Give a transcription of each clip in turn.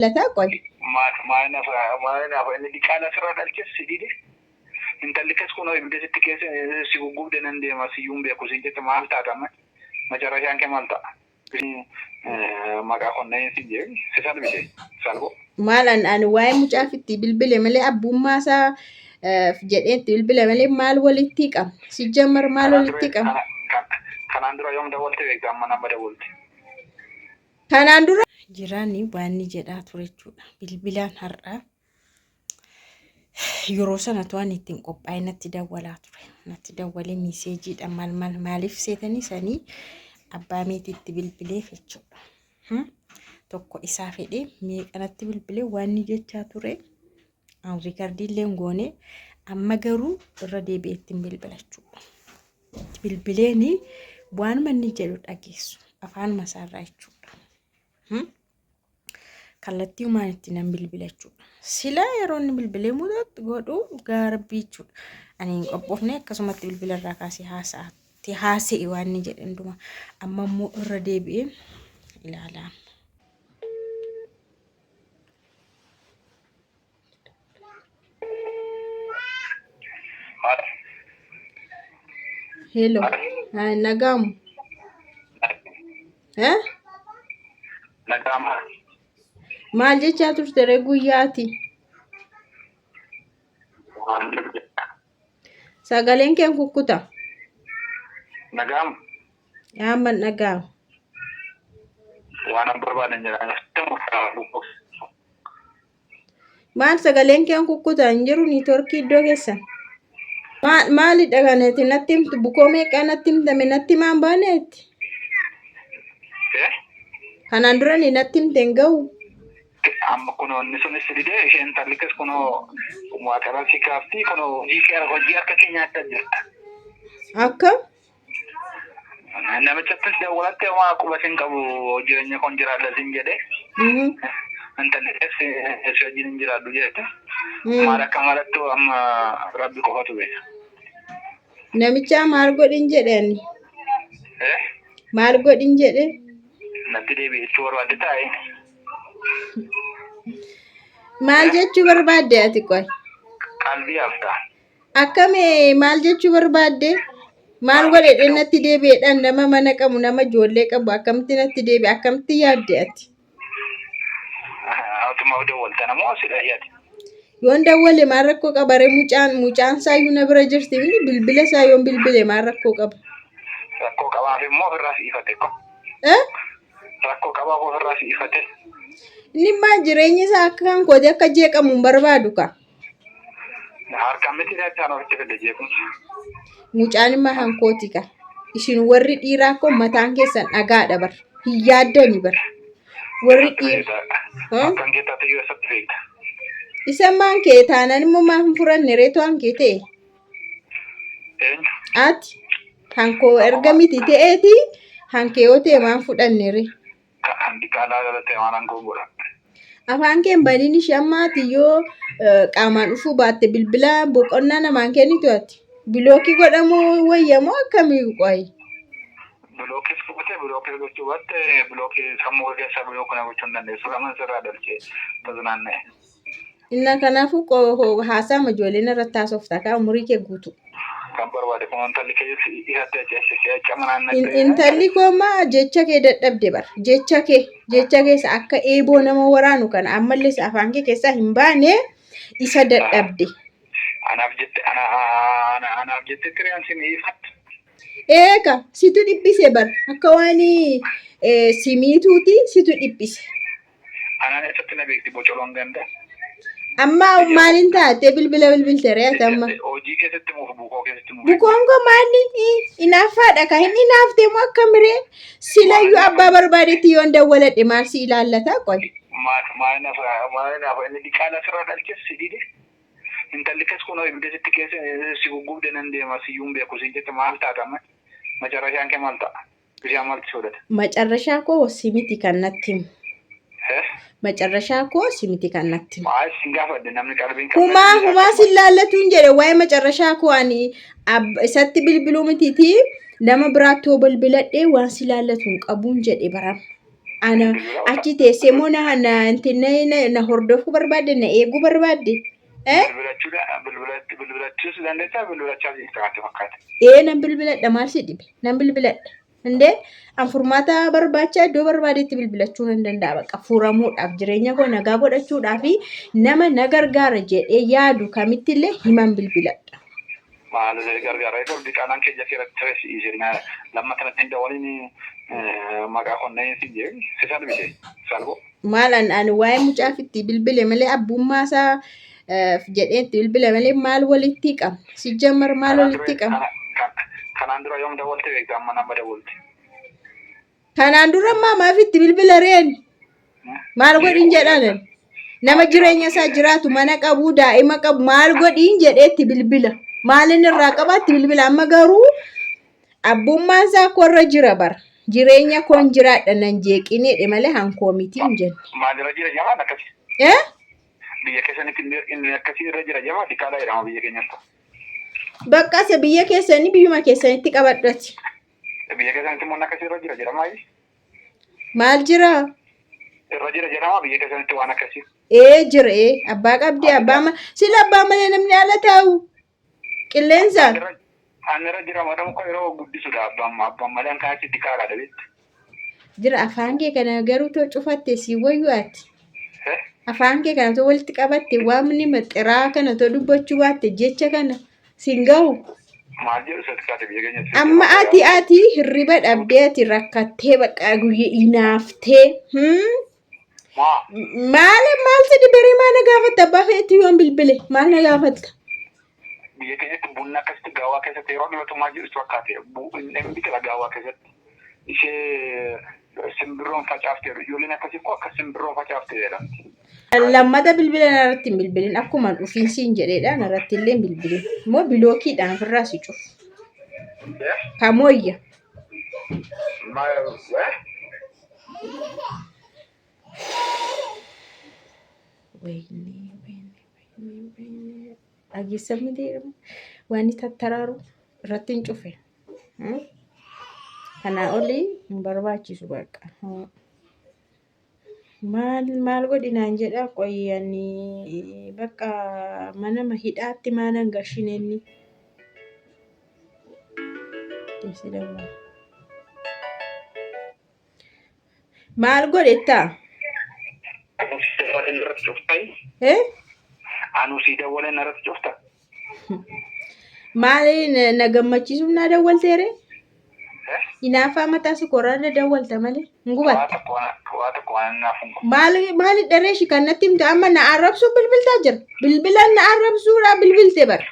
Lataa qoy. Maal naaf inni diqaalaa sirraa dhalches si dide. Intalli kes kunoo ibidda sitti keessa si guggubde nan deema siyyuu hin beeku siin jette maal taata amma? Macarrashaan kee maal ta'a? Maqaa konneen siin jee si salbise salboo. Maal an ani waa'ee mucaaf itti bilbile malee abbummaa isaa jedhee itti bilbile malee maal walitti qabna? Sijjammar maal Kanaan dura walitti qabna? kanaan dura yoom dawwalte beekta amma nama dawwalte. Kanaan dura Jiraan waan inni jedhaa ture jechuudha. Bilbilaan har'a yeroo sana tu'an ittiin qophaa'e natti dawwalaa ture. Natti dawwalee miiseejiidha maal maal maaliif seetanii sanii abbaa meetiitti bilbileef jechuudha. Tokko isaa fedhee meeqa natti bilbilee waan inni jechaa ture. An riikardii illee hin goone amma garuu irra deebi'ee ittiin bilbila jechuudha. Itti bilbileeni waanuma inni jedhu dhageessu afaanuma isaarraa jechuudha. Kallattii humaan itti nan bilbila jechuudha. Sila yeroo inni bilbilee mudatu godhu gaarbii jechuudha. Ani hin qophoofne akkasumatti bilbila irraa kaasee haasa'atti haasa'e waan inni jedhe hundumaa. Amma immoo irra deebi'ee ilaalaa. Hello. Hi, nagaamu. Eh? Nagaama. Maal jechaa turte ree guyyaati? Sagaleen keen kukkuta. Nagaama. Amma hin dhaga'amu. Waan an barbaadan jedha. Maal sagaleen keen kukkuta hin jiru niitoorkii iddoo keessan. Maal maalidha kan ati natti himtu bukoo meeqaa natti himtame natti himaan baaneetti. Eh? Kanaan dura ni natti himte hin ga'u. Amma kunoo inni sunis si didee isheen intalli kes kunoo waaqarraa si kaaftii kunoo hojii kee hojii harka kee nyaachaa jirta. Akka Namichattis dawwalatte homaa quba sin qabu jireenya koon jiraadha sin jedhe. Intalli kes si wajjin hin jiraadhu jette. Maal akka malattu amma rabbi qofatu beeka. Namichaa maal godhin jedhe ani? Eh? Maal godhin jedhe? Natti deebi'e jechuu barbaadde taa'e. Maal jechuu barbaadde ati qoy? Qalbii hafta. Akkam maal jechuu barbaadde? Maal godhedhe natti deebi'edhaan nama mana qabu nama ijoollee qabu akkamitti natti deebi'e akkamitti yaadde ati? Atumaaf dawwalta namoo si dhayyaati. Yoon dawwale maal rakkoo qaba ree mucaan mucaan isaayyuu na bira jirti miti bilbila isaa yoon bilbile maal rakkoo qaba? Rakkoo qabaaf immoo ofirraa si ifate ko. Eh? Rakkoo qabaaf ofirraa si ifate. Inni immaa jireenyi isaa akka kan kooti akka jeeqamu hin barbaadu ka. Harkaan miti isaan ofitti fide jeequmsa. Mucaan immaa kan kooti ka. Isin warri dhiiraa koo mataan keessan dhagaadha bar. Hin yaaddani bar. Warri dhiiraa. Akkan kee taate yoo eessatti beekta? Isa maan kee taanaan immoo maaf hin furanne reetu han kee ta'e. Eenyu? Ati kan koo erga miti ta'eeti han kee yoo ta'e maan fudhanne ree. Kan diqaalaa dhalatee waan hangoon godha. Afaan kee hin baniin ishee amma ati yoo qaamaan dhufuu baatte bilbila boqonnaa namaan kennitu ati. Bilookii godhamuu wayyamoo akkamii qoyi? Bilookis gootee bilookis gochuu baatte bilookii sammuu kee keessaa bilookii na gochuu hin dandeessu. Laman sirraa dhalchee tazinaanna'e. Inna kanaafuu haasaa ijoolleen irratti haasofta kaa umurii kee guutuu. Kan barbaade kun intalli kee isatti achi achi naanna'e. Intalli koo maa jecha kee dadhabde bar jecha kee jecha keessa akka eeboo nama waraanu kana ammallee isa afaan kee keessaa hin baane isa dadhabde. Anaaf jette anaaf jette tiriyaan si miifattu. Eega situ dhiphise bar akka waan si miituuti situ dhiphise. Anaan eessatti na beekti bocoloon ganda. Amma maaliin taatee bilbila bilbilte ree ati amma? Hojii keessatti muuf bukoo keessatti muuf. Bukoon koo maalli inaaffaadha kan inni inaaftee moo akkam ree? Silayyuu abbaa barbaadetti yoon dawwaladhe maal si ilaallata qoy. Maal maal maal naaf inni diqaalaa sirraa dhalches si dide. Intalli kes kunoo ibidda sitti keessa si guggubde nan deema siyyuu hin beeku siin jette maal taata amma? Macarrashaan kee maal ta'a? Bishaan maaltu si godhata? Macarrashaa koo si miti kan natti himu. Eh? Macarrashaa koo si miti kan natti himu. Maal sin gaafadhe namni qalbiin qabne Humaa humaa sin laallatuun jedhe waa'ee macarrashaa koo ani isatti bilbiluu mitiiti nama biraatti yoo bilbiladhe waan si laallatu hin qabuun jedhe baran. Ana Bilbila achi teessee immoo na na intin na na na hordofuu barbaadde na eeguu barbaadde. Eh? Bilbilachuus dandeessaa bilbilachaa jirta natti fakkaata. Ee nan bilbiladha maal si dhibe? Nan bilbiladha. Indee an furmaata barbaacha iddoo barbaadetti bilbilachuu nan danda'a bakka furamuudhaaf jireenya koo nagaa godhachuudhaaf fi nama na gargaara jedhee yaadu kamittillee himan bilbiladha. Maal gargaara egaa diqaalaan keenya seeratti ture si isheen lammata natti hin dawwaliin maqaa konneen si jee si salbise salboo. Maal an ani waa'ee mucaaf itti bilbile malee abbummaa isaa jedhee itti bilbile malee maal walitti qabna? Si jammar maal walitti qabna? Kanaan dura yoom dawwalte beekta amma nama dawwalte. Kanaan dura ammaa maaf itti bilbila reen? Maal godhin jedhan? Nama jireenya isaa jiraatu mana qabu daa'ima qabu maal godhin jedhee itti bilbila. Maalin irraa qaba itti bilbila amma garuu abbummaan isaa korra jira bara. Jireenya koon jiraadha nan jeeqinedhe malee hankoo miti hin jenne. Maalirra jira jamaan akkasi. Eh? Biyya keessanitti inni akkasii irra jira jamaa diqaalaa jedhama biyya keenyatti. Bakka isa biyya keessanii biyyuma keessanitti qabadhati. Biyya keessanitti immoo akkasii irra jira jedhama. Maal jira? Irra jira jedhama biyya keessanitti waan akkasii. Ee jira ee abbaa qabdi abbaa ma sila abbaa malee namni ala taa'u qilleensaan. Ani irra jira madhamu kan yeroo guddisudha abbaan abbaan malee kan achi diqaalaadha beektu. Jira afaan kee kana garuu too cufatte si wayyu ati. Afaan kee kana too walitti qabatte waamni maxiraa kana too dubbachuu baatte jecha kana siin gahu. Maal jedhu isa xiqqaate biyya keenyatti. Amma ati ati hirriba dhabdee ati rakkattee bakka guyya inaaftee. Hmm? Maa Maal maal si dhiberee maal na gaafatta abbaa feetti yoon bilbile maal na gaafatta? Biyya keenyatti bunni akkasitti gaawaa keessatti yeroo dhiyootu maal jedhu fakkaate inni biqila gaawaa keessatti. Ishee simbirroon facaafte ijoolleen akkasii koo akka simbirroon facaafte jedhamti. Lammata bilbila narratti hin bilbilin akkuma dhufiin siin jedheedha narratti illee hin bilbilin. Immoo bilookiidhaan ofirraa si cufu. Kamoyya. Wayne wayne wayne wayne dhageessan miti waan inni tattaraaru irratti hin cufe. Kanaa olii hin barbaachisu bakka. Maal maal godhi naan jedha qoyyani bakka mana hidhaatti maanan gashine inni. Teessee dawwala. Maal godhettaa? Irratti cuftai. Eh? Anu si dawwaleen irratti cufta. Maali na gammachiisuuf naa dawwalteere? Eh? Hinaaffaa mataa si korarra dawwalta malee hin Waa gubatta. tokko waa tokko waan naaf hin Maal maali dharee shi kan natti himte amma na arrabsuu bilbiltaa jira. Bilbilaan na arrabsuudhaa bilbilte bara.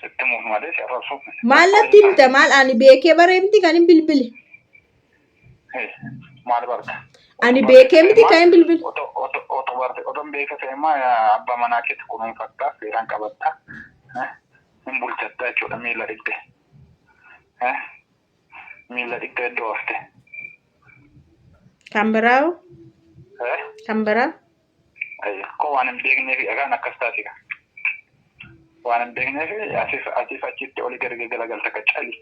Sitti muuf malee si arrabsuuf. Maal natti himta maal ani beekee baree miti kan hin bilbile. Maal barta? Ani beekee miti kan hin bilbile. Otoo barte otoo hin beekte ta'e immoo abbaa manaa keetti kunuunfatta seeraan qabatta hin bulchatta jechuudha miila dhiqxe. Miila dhiqxe iddoo hafte. Kan biraa hoo? Kan biraa? Koo waan hin beekneef dhagaan akkas taate. Waan hin beekneef asiif asiif achitti olii gadi galagalta qaccali.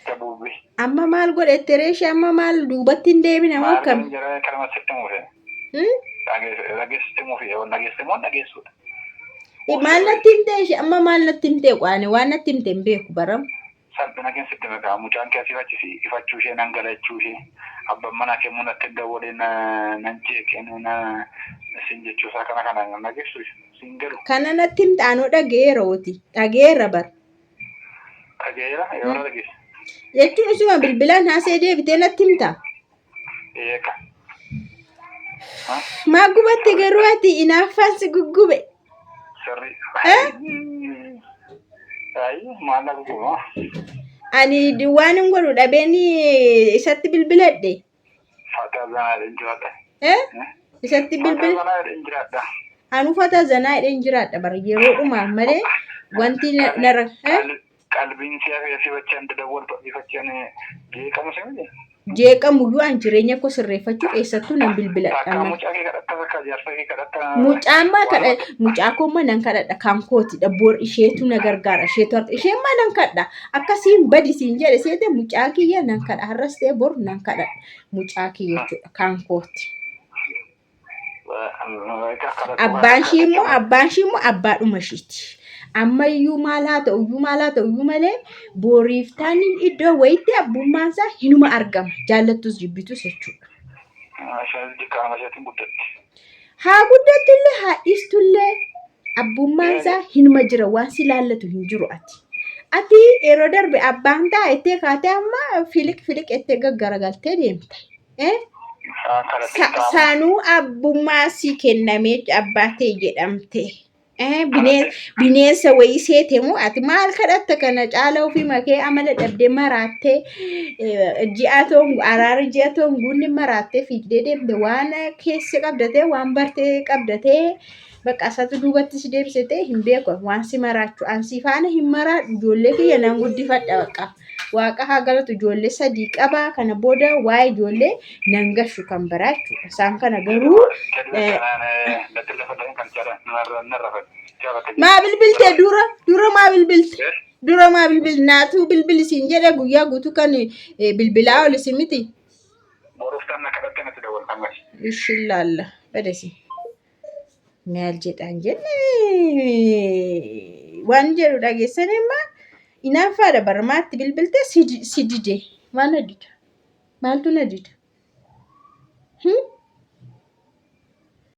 Tabuubbi. Amma maal godhette reeshee amma maal duubatti hin deebina moo Maal akkam? jara kanuma sitti muufe. Hmm? Dhageessitti muufe dhageessitti moo dhageessuudha. Maal natti himte ishee amma maal natti himte qaane waan natti himte hin beeku baram. Salphina keessatti beekaa mucaan kee asii achi ifachuu ishee nan galachuu ishee abbaan manaa kee immoo natti dawwalee nan jeeqee na siin jechuu isaa kana kana nan dhageessu siin galu. Kana natti himte anoo dhageera oti dhageera bar. Dhageera yeroo dhageesse. Jechuun isuma bilbilaan haasee deebitee natti himta. Eeka. Maa gubatte garuu ati inaaffaan si guggube. Sirrii. Eh? Ayi maal na gugguma? Ani waan hin godhu dhabeen isatti bilbiladhe. Fataa zanaa jedheen jiraadha. Eh? Isatti Fataa bilbil zanaa jedheen jiraadha. Anu fataa zanaa jedheen jiraadha bara yeroo dhumaaf malee wanti na na ra- eh? Qalbiin si hafee si bachaan dadawwaltu si bachaan jeeqamu si miti. Jeeqamuyyuu an jireenya koo sirreeffachuuf eessattuu nan bilbiladha Takka amma. mucaa kee kadhatta, takka jaarsa kee kadhatta. Mucaan maa kadha, mucaa koo immoo nan kadhadha, kan kootidha, bor isheetu na gargaara, isheetu harka ishee immoo nan kadha, akkasiin badi siin jedhe seete, mucaa kiyya nan kadha, har'as ta'e bor nan kadhadha mucaa kiyya jechuudha, kan kooti. Abbaan ishii immoo abbaadhuma ishiiti. Ammayyuu maal haa ta'u iyyuu, maal haa ta'u iyyuu malee, boriif taaniin iddoo wayitti abbummaan isaa hinuma argama, jaallattus jibbitus jechuudha. Isheenis diqqaama isheetiin guddatti. Haa guddattullee haa dhiistullee, abbummaan isaa hinuma jira, waan si laallatu hin jiru ati. Ati yeroo darbe abbaan ta'a ettee kaatee amma filiq filiq ettee gaggaragaltee deemta. Eh? Saanuu abbummaa si kennamee abbaa ta'e jedhamte. Eh, bineensa wayii seete moo ati maal kadhatta? Kana caala ofii makee amala dhabdee maraattee, ji'a toon araara ji'a toon guunni maraattee fiigdee deemte, waan keessa qabdatee, waan bartee qabdatee, bakka isatu duubatti si deebisee hin beeku waan si maraachuu. An si faana hin maraadhu, ijoollee kiyya nan guddifadha, bakka waaqa haa galatu, ijoollee sadii qaba. Kana booda waa'ee ijoollee nan gashu kan biraa jechuudha. Isaan kana garuu maa bilbilte dura? Dura maa bilbilte? Dura maa bilbilte? Naatu bilbili siin jedhe, guyyaa guutuu kan bilbilaa oli si miti. Boruuf tan na kadhatte natti dawwaltan mati. Ishin laalla badasi. Maal jedhaan jenne, waan jedhu dhageessanii immoo inaaffaadha, barmaatti bilbilte si dide. Maal na dida? Maaltu na dida?